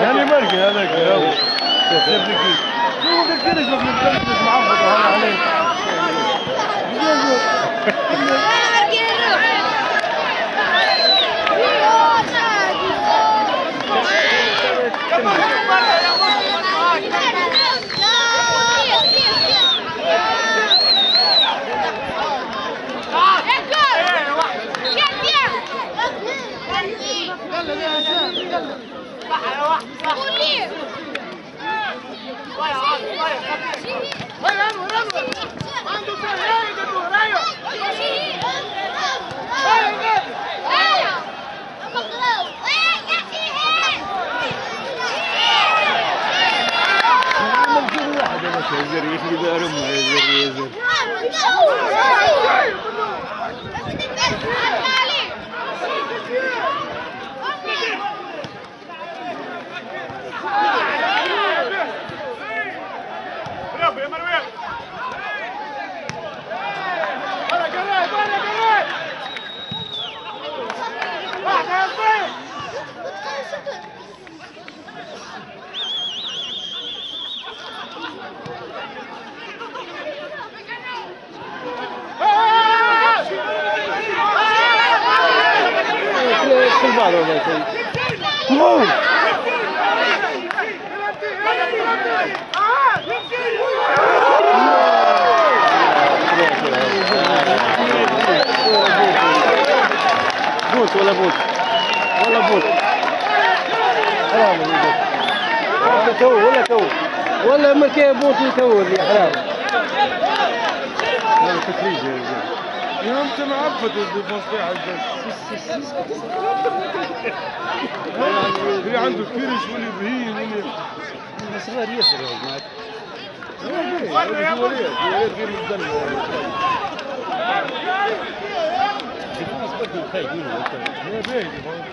يعني مالك هذاك شو كيرش ما بوت ولا بوت ولا بوت حرام ولا تو ولا تو ولا ما كاين بوت تو اللي حرام. لا تفريج يا رجال. يا انت معفت ال défense تاعك. اللي عنده كرش واللي بهيم واللي صغير ياسر يا جماعه. غير الدم. défense برك خايف منه. باهي.